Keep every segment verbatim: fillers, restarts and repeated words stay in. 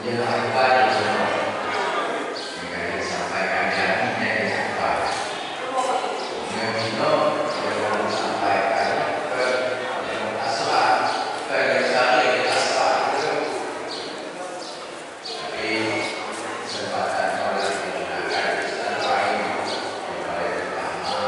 Nyoe akibat jinoe nyang ka lheueh sampaikan, nyang ka lheueh sampaikan. Nyoe jinoe nyang ka lheueh sampaikan keu asra, keu lestari asra. Tapi kesempatan nyoe lagi digunakan silaturahim yang paling utama.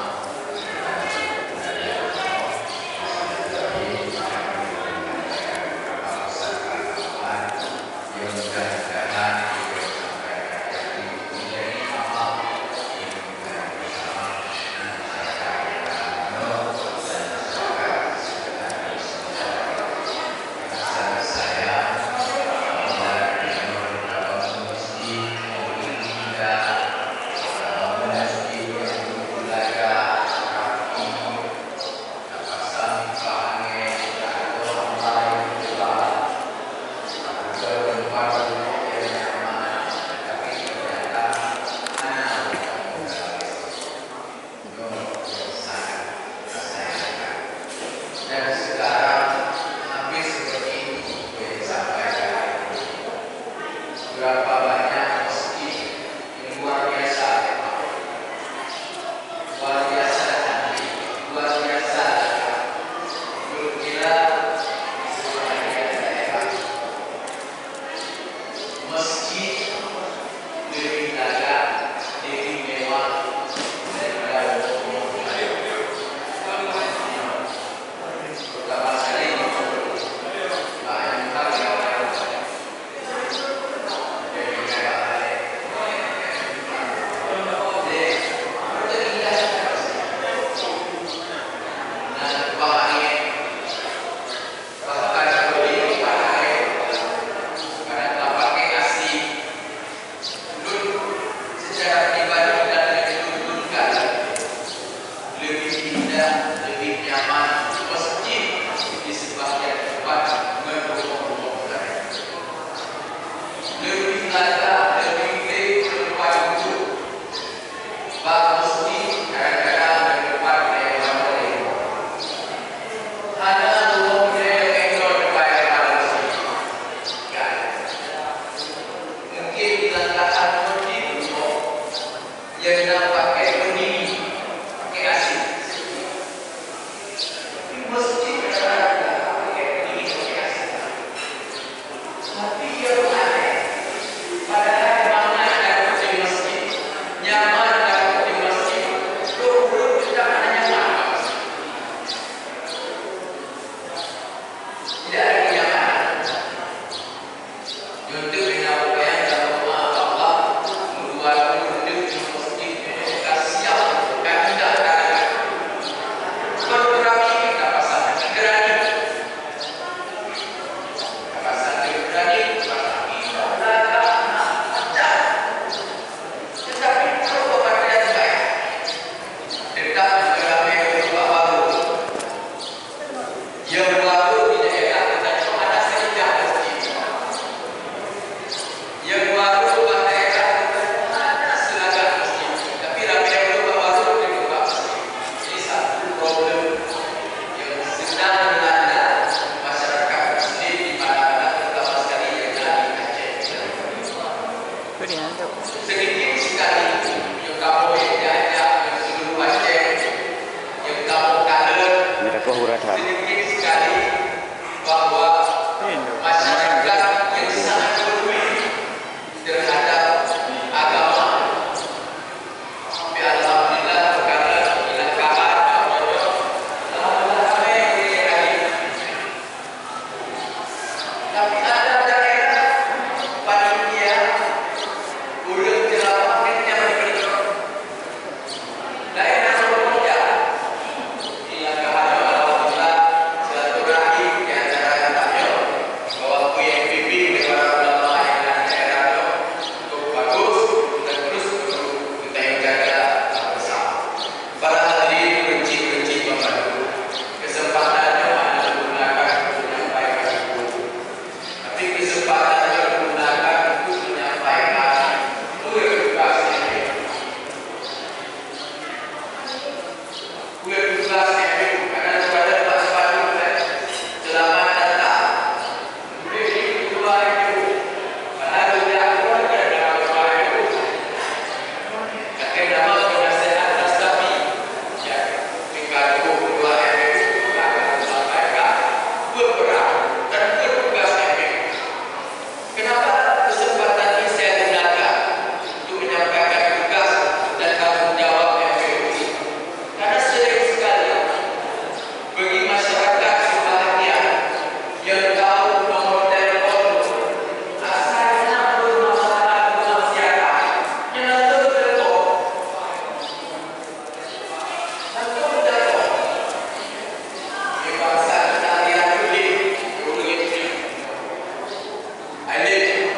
Alif,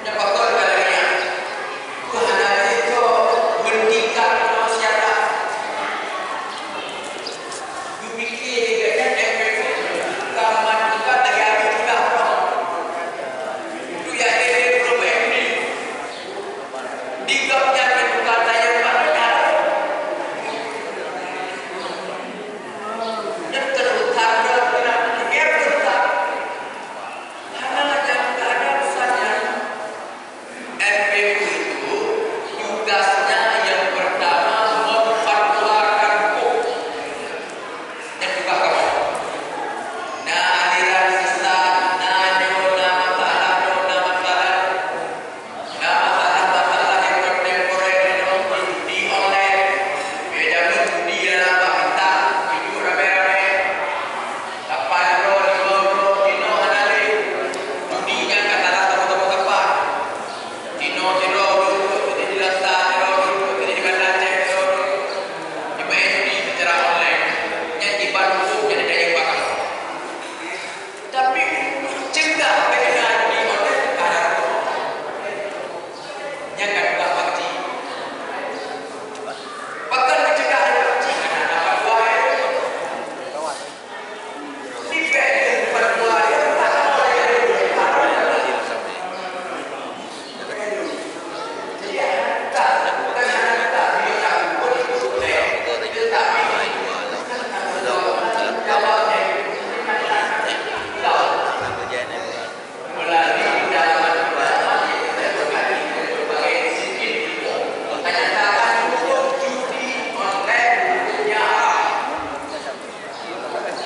nyang pakon ka lagèe nyan. Tuhan Alif tu meutika keunoe siapa? Geupike lé gobnyan M P U ka meutika lagèe Alif juga. Itu ya, dia, dia belum M P. Di gobnyan meutika tayang banyak. Nyang terutama, nyang terutama. Hana nyang ka ada pesannya. M P U itu tugasnya yang pertama memfatwakan hukum. Nyang tugas kamoe. Na aliran sesat, na nyoe, na masalah nyoe, na masalah nyoe. Na masalah-masalah yang kontemporer nyoe, judi online. Beda ngon judi dalam bak bintang, judi ramé-ramé. Lapan droe, lima droe, jinoe hana lé. Judi nyan ka salah saboh-saboh kapal. Jinoe sidroe ureueng tuek jadi lanta, sidroe ureueng tuek jadi Banda Aceh, sidroe ureueng tuek jimain judi secara online. Nyan jiban huköm jadi dayeueng bak kamoe. Tapi untuk cegah keuadaan judi online ka na huköm. Nyan ka tugas Pak Cik. Pakon geucegah lé Pak Cik? Karena dapat dua ayat.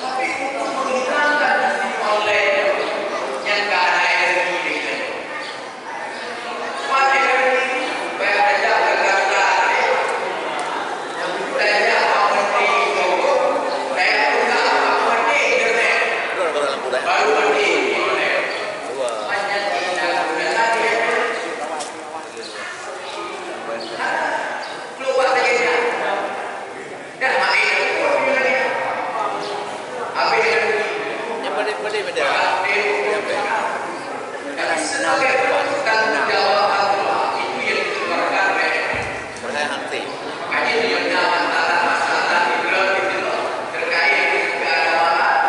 Tapi untuk menghilangkan judi online nyang ka na energi nyan, pan energi supaya tajak ke Jakarta, tajak Pak Menteri Jokowi, tajak Pak Menteri Internet, baru Menteri Internet. Hanya di Indonesia. Keluar saja. Dah mati. Habis. Yang paling, paling beda. Tapi sebagai bentuk tanggung jawab Allah, itu yang dikeluarkan oleh Ibrahim Hanti. Makanya dia punya masalah-masalah di dalam itu terkait dengan keagamaan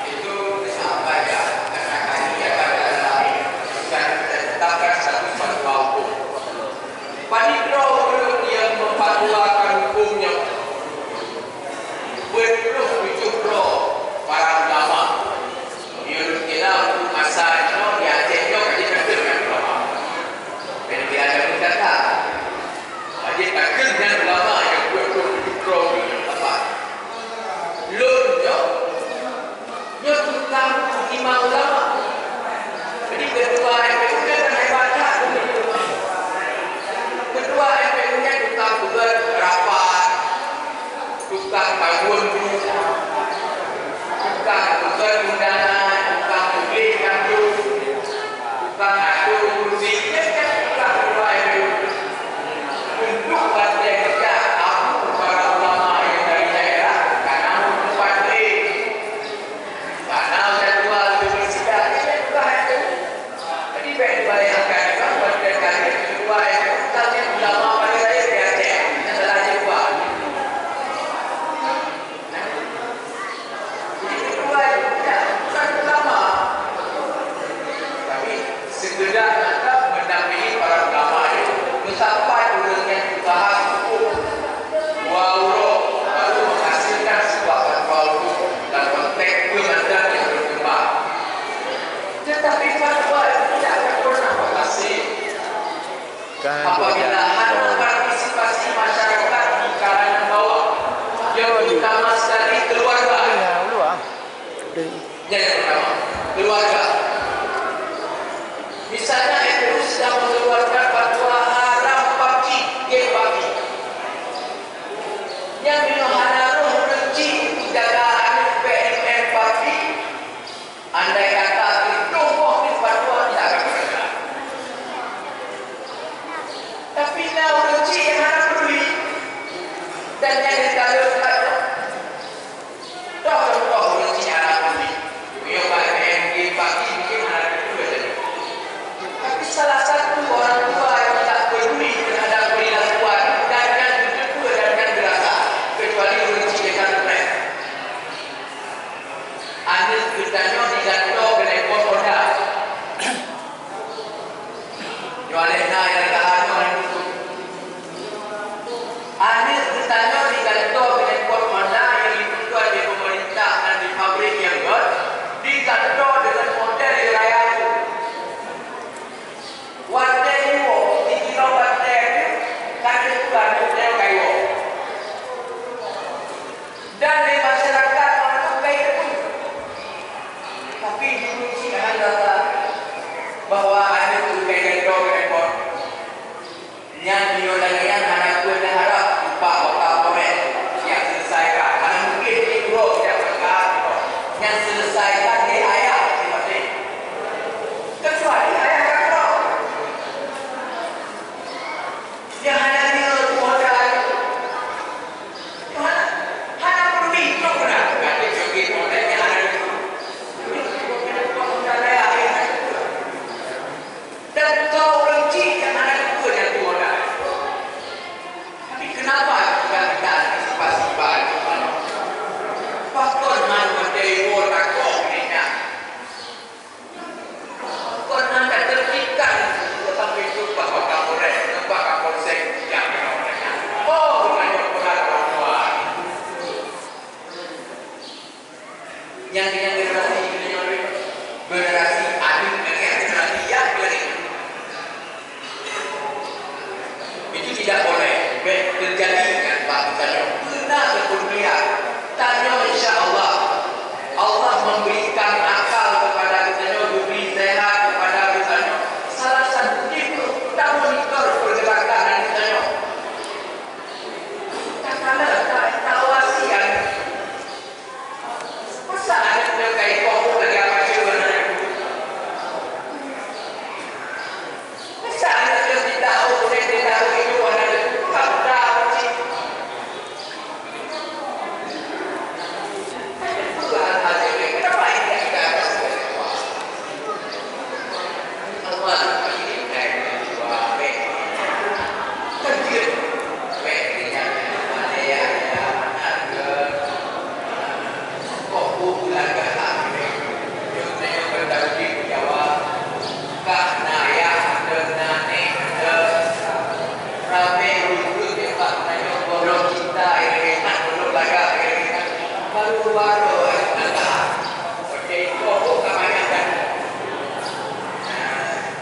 itu sampaikan kata-kata yang pada dalam itu dan kita tetapkan satu fatwa hukum. Padit droe ureueng nyang meufatwakan huköm nyoe? Peuet ploh tujoh droe para ulama. Meunyoe lôn kira, masa nyoe di Aceh nyoe ka jeuet takheun nyan ulama. Dan di Aceh pun kata, ka jeuet takheun nyan ulama nyang peuet ploh tujoh droe ureueng nyang tepat. Lôn nyoe Nyoe tukang istimewa ulama. Jadi, ketua M P U nyan kan hebat that. Ketua M P U nyan tukang peugöt rapat, tukang bangun, tukang peugöt undangan, tukang tuléh kandong, tukang atur kursi. Nyan kan tukang ketua M P U. Untuk partai kerja, aku para ulama yang dari daerah, kan aku empat grade. Padahal jadwal universitas ni saya buka itu. Jadi, baik dibayangkan, kan, pada kali kedua itu, tadi ulama pada saya di Aceh, adalah jadwal. Jadi, kedua itu, tidak, bukan ulama. Tapi, sekedar nak mendampingi para ulama itu, meusapat ureueng nyang bahas hukum. Dua uroe baru menghasilkan sebuah fatwa hukum dalam konteks peumadam yang berkembang. Tetapi fatwa itu tidak akan pernah berhasil apabila hana partisipasi masyarakat di kalangan bawah, yang utama sekali keluarga. Yang pertama, keluarga. Misalnya, M P U sedang mengeluarkan fatwa haram PUBG, game PUBG. Nyan meunyoe hana roh ureueng chik untuk jaga aneuk bèk main PUBG, andai kata teuntông boh nyan fatwa tidak akan bergerak. Tapi na ureueng chik nyang hana peduli dan nyan dikalon fatwa. Toh contoh ureueng chik hana peduli. Meunyoe bak main game PUBG,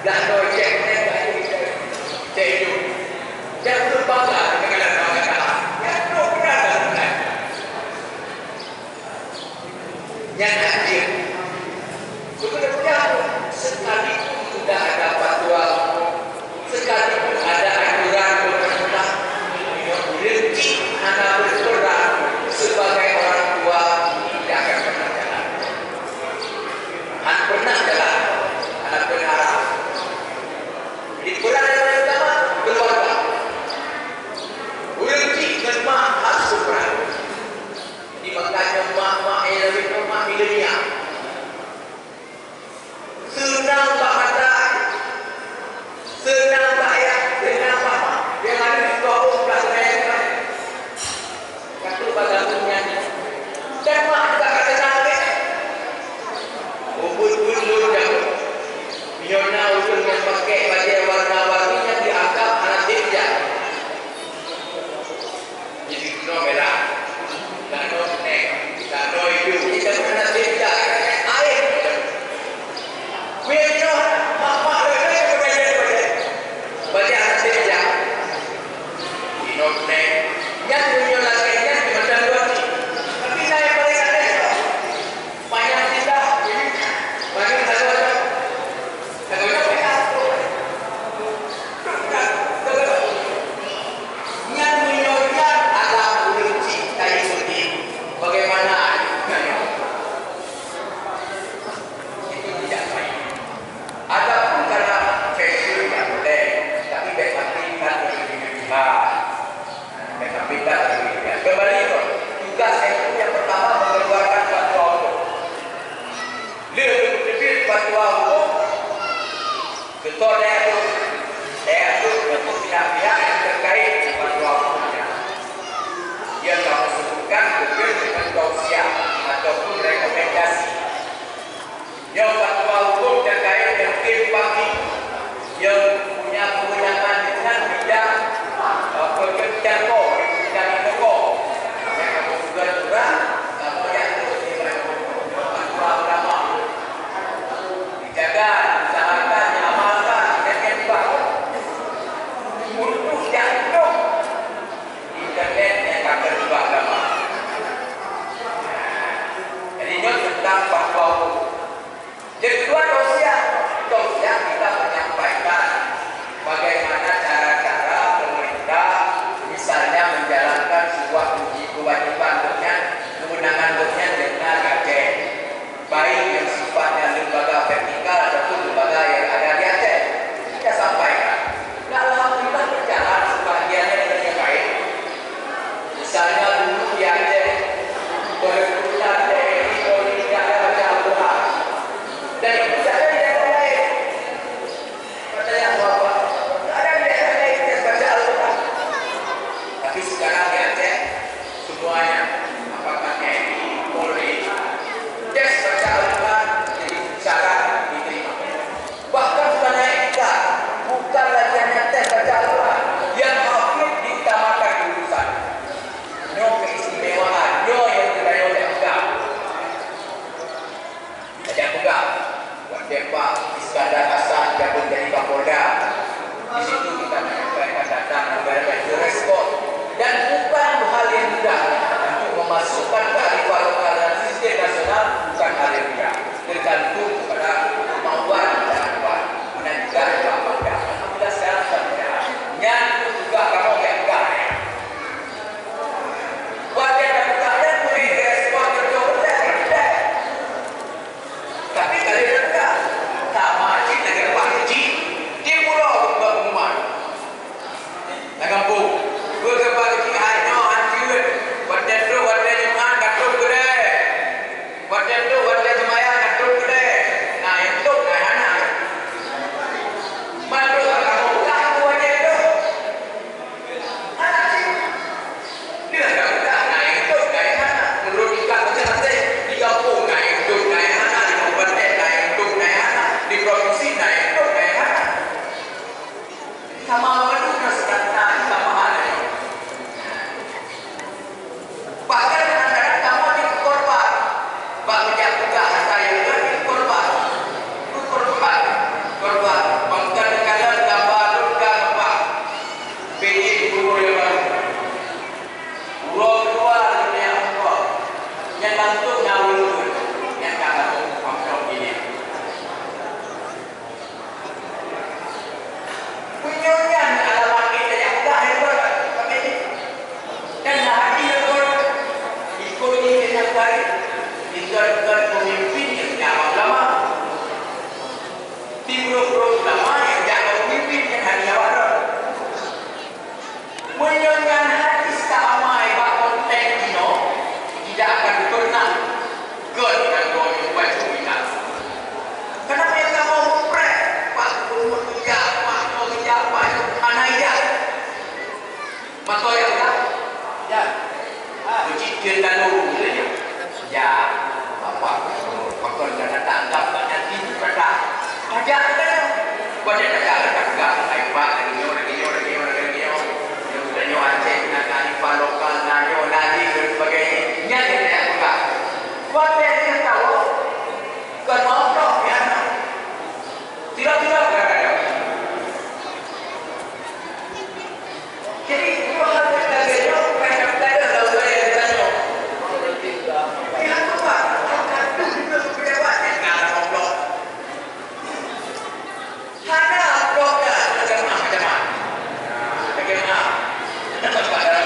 Dan doi cek neng kayu cek itu. Dan berbangga dengan kata-kata. Yang tu benar dan benar. Nyan adil. Sebenarnya, sekalipun sudah ada fatwa, sekalipun ada aturan pemerintah, rezeki hana berperan sebagai orang tua tidak akan pernah jalan. Hana pernah jalan, hana pernah arah. Jadi, peran yang paling utama, keluarga. Ureueng chik ngon mak harus berperan. Di makanya mak-mak yang lebih mak milenial. Seunang bak mata, seunang bak ayah, seunang bak mak. Yang ada di bawah belah semayang. Ka trok bak gandong nyan. Dan mak juga ka seunang lé. Ubit-ubit lôn jameun. Meunyoe na ureueng nyang pakai bajée warna-warni nyang dianggap hana sép jak. Jadi keunoe merah, keunoe kunéng, keunoe ijo, kita pun hana sép jak. Aéh. Meunyoe mak-mak lé-lé bajée-bajée. Bajée hana sép jak. Inong neng, nyan meunyoe lagèe nyan di mata lôn. Tapi na nyang paleng aneh tau. Payah sindah, payah sagoe. Sagoe nyan payah. Nyan meunyoe nyan alam ureueng chik tayue seudeh. Bagaimana nyoe? Itu tidak baik. Adapun karena fashion yang boleh, tapi bèk mati kan berlebihan. Bèk mati kan berlebihan. Kembali ke tugas M U I yang pertama mengeluarkan fatwa hukum. Lheueh terbit fatwa hukum, seutôt daya tu, daya tu untuk pihak-pihak yang terkait dengan fatwa hukumnya. Yang kamu sebutkan mungkin dengan tausiah ataupun rekomendasi. Nyoe fatwa huköm terkait dengan tim pakri nyang punya kewenangan deungon bidang, eh, peukeucang ko, bidang itu ko. Nyang ka meusurat-surat, kamoe jak troh di fatwa ulama. Dijaga, diusahakan, diamalkan, dan yang dibangun. Untuk jak troh Internet nyang ka keudua agama. Jadi, nyoe teuntang fatwa hukum. Yang kedua, tausiah. Tausiah kita menyampaikan bagaimana cara-cara pemerintah, misalnya menjalankan sebuah fungsi kewajiban gobnyan, kewenangan gobnyan deungon gagèh. Baik yang sifatnya lembaga vertikal ataupun lembaga yang ada di Aceh. Kita sampaikan. Dan alhamdulillah berjalan sebahagiannya dengan yang baik. Misalnya dulu di Aceh, perekrutan T N I Polri tidak ada baca Al-Quran. Dan itu saja di daerah lain. Percaya apa? Tidak ada di daerah lain yang baca Al-Quran. Tapi sekarang di Aceh, semuanya, apakah T N I, Polri, tes baca Al-Quran jadi syarat diterima. Bahkan sudah naik tingkat, bukan lagi hanya tes baca Al-Quran, yang hafid diutamakan lulusan. Nyoe keistimewaan, nyoe yang geutanyoe jak peugah. Tajak peugah, watèe Pak Iskandar Hasan jabat jadi Kapolda, di situ kita menyampaikan datang kepada Raja Respon dan bukan hal yang mudah untuk memasukkan kearifan lokal dan sistem nasional, bukan hal yang mudah, tergantung kepada kemauan dan kemampuan dan juga kemampuan. Alhamdulillah sekarang sudah berjalan. Nyan itu tugas kamu yang pegang. Watèe ka peugah nyan, bri respon beutôi, tapi ka lheueh teuka, sama cit lagèe Pak Haji di pulo pengumuman. Lam gampông, beugeuba keuci hai nyoe han jeuet, watèe trok watèe Jumat ka Ulama nyang jak keu pemimpin nyan hana jawab droe. Meunyoe nyan hadis ta amai bak konteks jinoe, tidak akan beutôi na. Göt nyang droe nyoe bacut inan. Kenapa nyang kamoe mupreh? Pak gubernur ijak, pak nyoe ijak, pak nyoe hana ijak. Masa nyang ka? Ya. Meucit keu lalu, ya. Ya. Apa? Pakon dah datang, anggap tak jadi, kata. Pajak, kata. Pajak dah datang, datang, datang. Hai, Pak, lagi nyoe, lagi nyoe, lagi nyoe, lagi nyoe. Nyoe, nyoe, Aceh, na kearifan lokal, na nyoe, na jih, dan sebagainya. Nyan yang saya pegang. Kuat saya yang tahu. Bukan montok, ya. Tidak, tidak, tidak, tidak. Jadi, dua hal yang lagèe nyoe, bukan yang tadi dah saya tanya. Pihak apa? Bukan tu juga pejabat yang ngarang goblok. Hana goblok dah, macam mana, macam mana? Bagaimana? Pak Dalam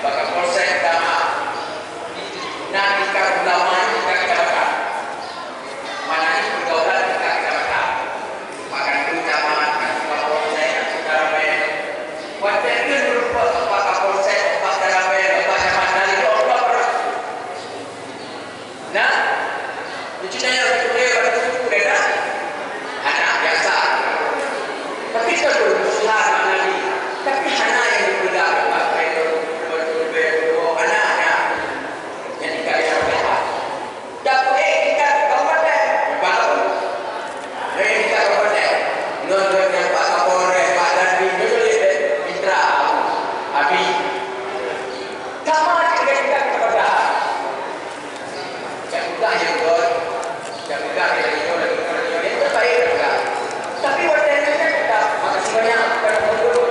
Baka Polsek Utama. Nah, kita ulama, kita kecamatan. Mana ni pergaulan kita kecamatan. Makan tu camat, kan, Pak Polsek, kan, Pak Dalam Baka. Watèe keu meureumpok Pak Kapolsek, Pak Danramil, Pak Camat dari Lombok, Pak. Nah, lucu nyan, lucu nyan, lucu nyan, anak biasa. Tapi kan berusaha Nabi. Tapi hana yang dipegang, Pak, itu betul-betul hana, hana. Jadi kalian berdoa. Dak ék tingkat kabupaten, baru. Dari tingkat kabupaten, ngon, ngon nyang Pak Kapolres, Pak Dandim, nyoe lé mitra Abi. Sama aja dengan tingkat kecamatan. Cak peugah nyang got, cak peugah nyang nyoe lagi, nyoe lagi, nyoe lagi, nyoe lagi, nyoe lagi. Tapi watèe nyan kan tetap, makasih banyak, bukan menurut.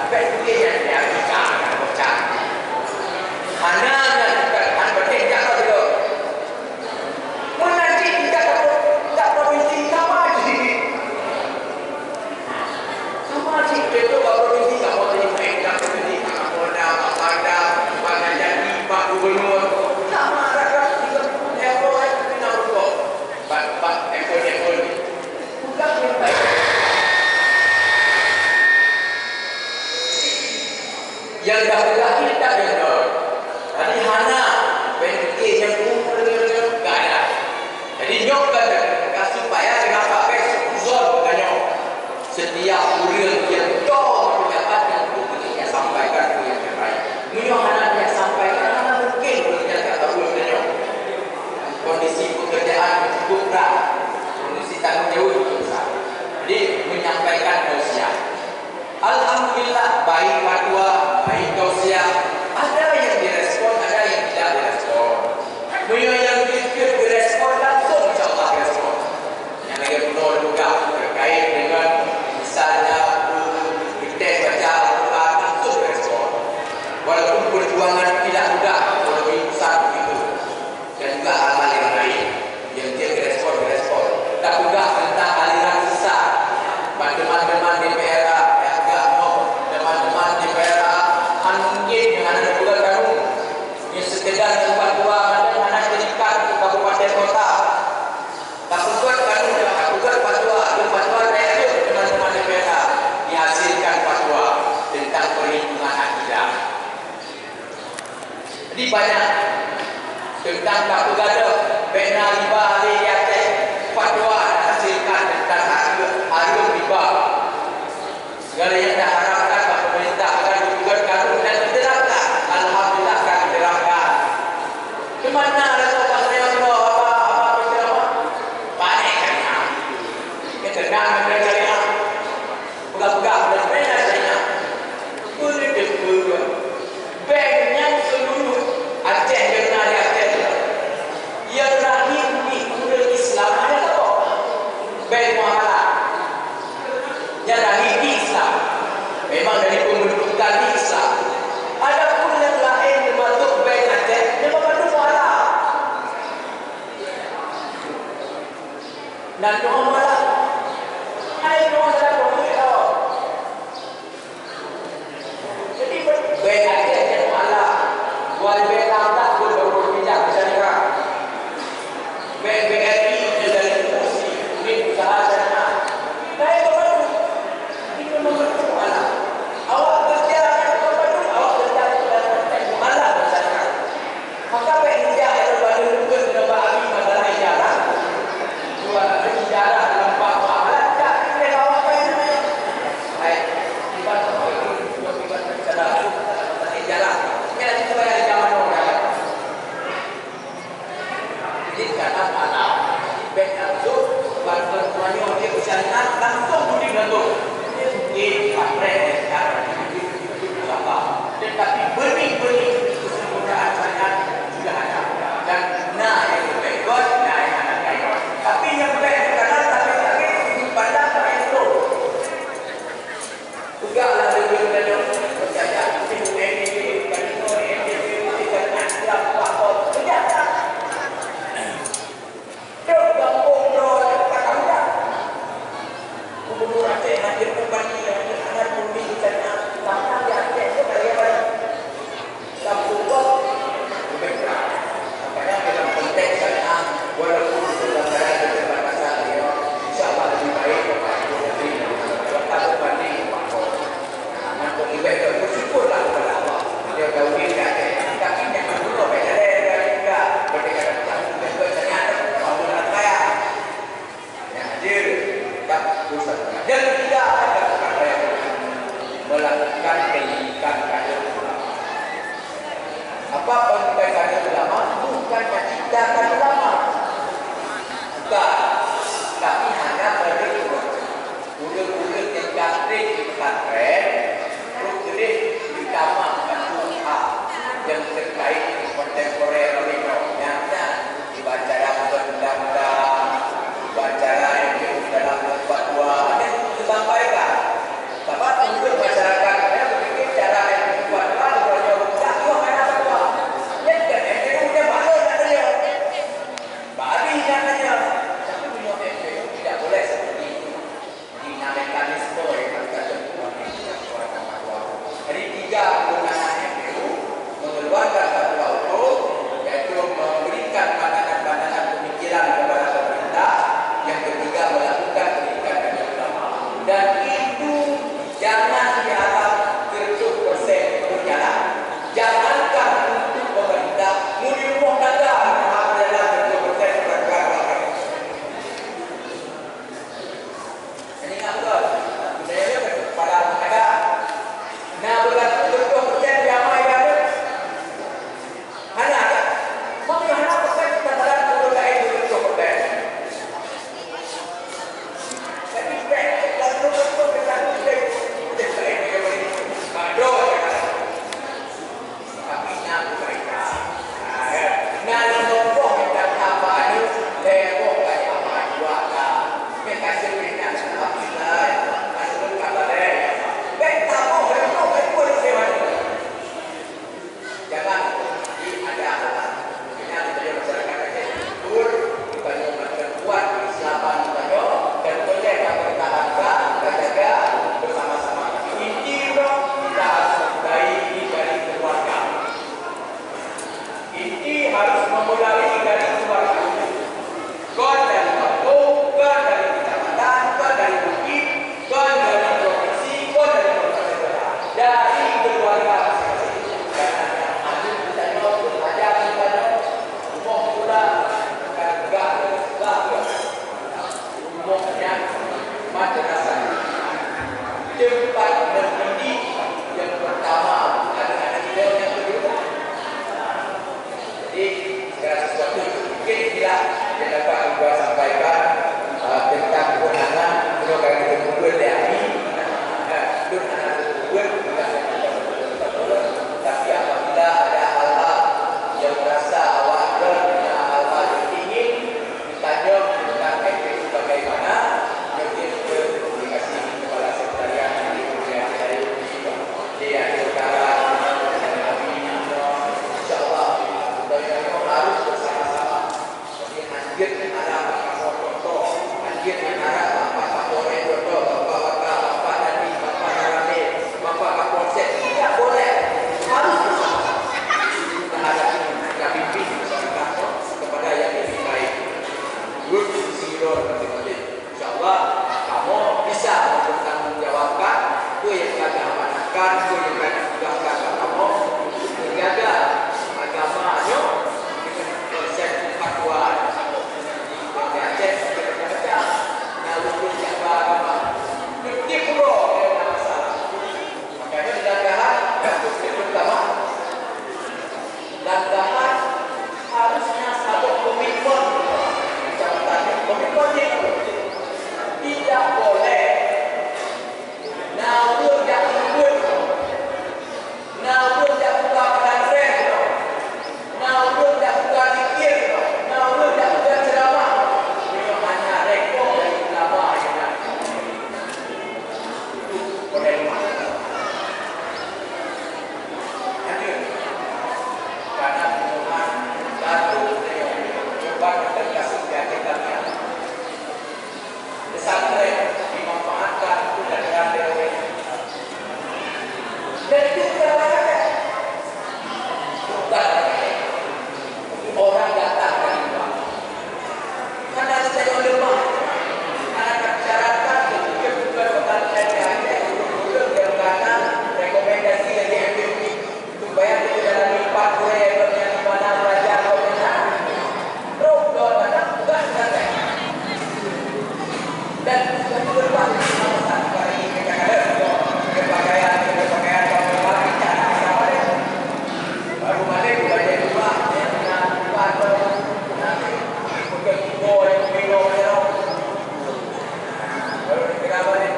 Baik, mungkin yang dia bisa, yang bocah. Hana nyan bukan, han beuteh jak ka sidroe. Meunan cit tingkat, tingkat provinsi sama jih. Sama jih, contoh bak provinsi, sama jih, eh, tingkat provinsi, Pak Kapolda, Pak Pangdam, Pak Danjati, Pak Gubernur, sama rata-rata tingkat level lain, tapi nak berubah. Pak, Pak, level, level. Bukan yang baik. Nyang ka peugah kitab nyang nyoe. Jadi hana, bèk pike nyang umur nyoe, nyoe, ka ada. Jadi nyoe kan ka supaya teungoh pakai suzon ka nyoe. Setiap ureueng nyang toe pejabat nyang tu, kita sampaikan ke yang terbaik. Meunyoe hana kita sampaikan, hana mungkin ureueng nyang ka tahu ka nyoe. Kondisi pekerjaan cukup berat. Kondisi tanggung jawab cukup besar. Jadi, menyampaikan tausiah. Alhamdulillah, baik fatwa, baik tausiah, ada yang direspon, ada yang tidak direspon. Meunyoe nyang jeuet direspon, langsung insya Allah direspon. Nyang lagèe bunoe leuka terkait dengan misalnya peuteh baca Al-Quran, langsung direspon. Walaupun perjuangan tidak mudah, walaupun susah begitu. Dan juga hal-hal yang lain yang dia direspon, direspon. Tapeugah tentang aliran sesat, teman-teman D P R A, ya, enggak, no, teman-teman D P R A, han mungkin dengan ada peugah kamu. Yang sekedar tempat dua, ada mana terikat ke kabupaten kota. Tapeugah kamu, tapeugah fatwa, ada fatwa saya tu, teman-teman D P R A, dihasilkan fatwa tentang perlindungan akidah. Jadi banyak teuntang ka peugah lom, bèk na riba lé di Aceh, fatwa na hasilkan teuntang hareuem, hareuem riba. Segala nyang taharapkan bak pemerintah akan dipeugöt karu dan diterapkan. Alhamdulillah ka diterapkan. Teuma na lakoe bak saya uroe haba, haba penceramah. Panéh ka na. Keuteunang keu syariat. Peugah-peugah bulan Mei na China. Peue teupeue bank nyang seuluruh Aceh nyang na di Aceh nyoe, nyang lahé di ureueng Islam hana saboh. Bank muamalah nyang lahé di Islam, memang dari pembentukan di Islam. Adapun nyang laén teumasuk bank Aceh, nyan bandum muamalah. Dan nyoe malah, hai nyoe salah proyek tau. Jadi, bèk aja cek malah. Wal bèk lambat pun baru berpindah ke syarikat. Bèk B R I dan dari fungsi Tetapi benih-benih kesempurnaan syariat sudah ada. Dan na nyang leubeh gét, na nyang hana gét. Tapi nyang leubeh teukanal, tapi lagèe sudut pandang nyang elok. Peugah lah leuleuen tanyoe, peucaya, Islam, Islam, Islam, Islam, Trok gampông droe ka tahudah. Gubernur Aceh hadir, Bupati hadir, hana pun di sana. Bahkan di Aceh tu kaya lam Sumbawa lebih keras. Makanya dalam konteks syariah, walaupun itu gambaran keterbatasan dia, insya Allah lebih baik Bapak Ibu Menteri, Bapak Bupati, Pak Kapolres. Nah, maka lebih baik bersyukurlah kepada Allah. Dia tahu diri Aceh. Tapi jangan dulu baik jalan dari kita. Berdekat dengan Tuhan, ternyata Allah nak kaya. Yang hadir, tak usah. Yang ketiga, ada tukang bayar. Melakukan pendidikan kader ulama. Apa pendidikan kader ulama? Bukan menciptakan ulama. Bukan. Tapi hanya merekrut. Ureueng-ureueng nyang ka trép di pesantren, trok keudeh jitamah satu hal nyang terkait kontemporer lom nyoe. Nyang nyan, kiban cara meugot undang-undang, kiban cara nyang dalam fatwa, dan disampaikan. Sabab ureueng masyarakat nyan berpikir cara nyang fatwa, ureueng nyoe budak nyoe hana fatwa. Nyan kan M T U nyan bak lôn nak tanyong. Bak Abi nak tanyong. Tapi meunyoe M T U tidak boleh seperti itu. Di na mekanisme nyang harus tatempuh. Jadi, tiga kewenangan M P U: mengeluarkan fatwa hukum, yaitu memberikan pandangan-pandangan pemikiran kepada pemerintah, yang ketiga, melakukan pendidikan kajian ulama. Dan itu jangan diharap seratus persen berjalan. Jangankan untuk pemerintah, meunyoe rumoh tangga hana berjalan seratus persen, Ingat beutôi, budaya nyoe keupada masyarakat. Na beurlaku dua puluh persen di amai dia tu. Hana kan? Maka hana persen kita dalam ureueng laén dua puluh persen. Jadi, bèk lalu beutôi kita tu, kita laén dia beri. Kado dia kata. Tapi na keubaika. Na limong boh mita haba nyoe, lhèe boh ka jiamat dua ka. Meukaseubeh nyan, alhamdulillah, ya Allah. Ka seubut ka balèe, ya Allah. Bèk taboh leumoh, bèk buet leumoh. Jangan ada hal-hal. Makanya, kita masyarakat Aceh, betul, kita nyoe macam kuat keislaman kita nyoe, dan boleh kita pertahankan, kita jaga bersama-sama. Inti nyoe, kita harus memulai dari keluarga. Inti harus memulai dari keluarga. Kon dari kampung, kon dari kecamatan, kon dari bukit, kon dari provinsi, kon dari kota besar. Dari keluarga masing-masing. Karena aneuk kita nyoe, aja kita nyoe, rumoh pula, bukan gah, gah, gah. Rumoh nyan madrasah, teumpat mendidik nyang peurtama aneuk-aneuk droe nyang keudua. Jadi, segala sesuatu mungkin inilah yang dapat Tuan sampaikan, eh, tentang kewenangan. Kalau kami tersebut dari Abi, eh, Tuan hana tersebut, tapi apabila ada hal-hal yang merasa awak droe punya hal-hal yang ingin, Tanyoe teuntang M P U bagaimana, mungkin komunikasi Kepala Sekretariat di Kementerian Dayung di Aceh Utara, insya Allah, tanyoe harus bersama-sama. Jadi, anjeut nyang harap Bapak Kapolres contoh, anjeut nyang harap Bapak Kapolres contoh, Bapak Wakap, Bapak Dandim, Bapak Danramil, Bapak Kapolsek, tidak boleh, harus bersama-sama. Kita hadapi, kita bimbing masyarakat kepada yang lebih baik. Good sidroe, insya Allah, kamoe bisa mempertanggungjawabkan peue nyang ka geuamanahkan, peue nyang ka geutugaskan bak kamoe untuk menjaga agama nyoe dengan konsep fatwa di Aceh. Nah, Pesantren dimanfaatkan untuk daerah-daerah. Dan itu salah. Bukan orang datang dari luar. Karena saya lemah. Karena masyarakat itu bukan orang lain, bukan yang karena rekomendasi yang diambil. Supaya kita dalam empat bulan yang mana belajar kau kena. Roh kau mana bukan kata. Dan bukan lepas masa kali kita kata berpakaian, berpakaian kau kembali cara sama dia. Baru balik belajar dua yang kena lupa atau nanti bukan kau yang minum. Baru kita balik.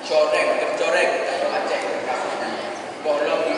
Coreng, coreng, Aceh. Boh lom di